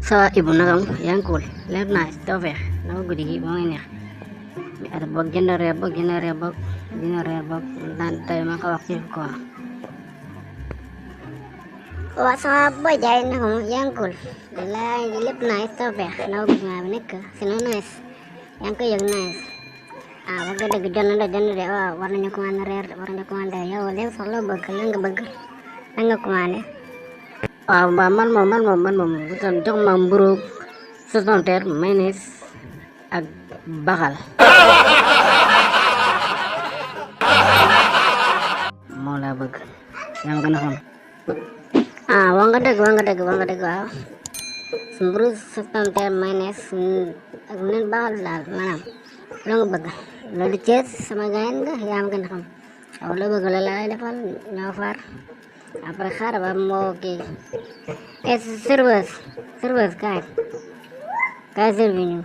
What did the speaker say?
Sawa ibu nagam yang cool lep nice tawfeex naka guddi gi ba may neex ada bok jënd reer bok dan tay ma ko wax ci ko wa sama boy jaay naka mo yang cool la lep nice tawfeex naka guddi ma nekk sino nice yang ko yëg nice wax nga dëgg jënd de waaw war nañu commandé reer war nañu commandé yow léegi sax loo bëgg la nga bëgg la nga commandé waaw man moom jox ma mburu sesonteer mayonnaise ak baxal moo laa bëgg yaa ma gën a xam wax nga dëgg waaw su mburu sesonteer mayonnaise ak nen baxal daal maanaam loo nga bëgg loolu Cees sama gayen nga yaa ma gën a xam waaw loo bëgg la lay defal ñoo far après xaaral ba moo kii serveuse kaay servi ñu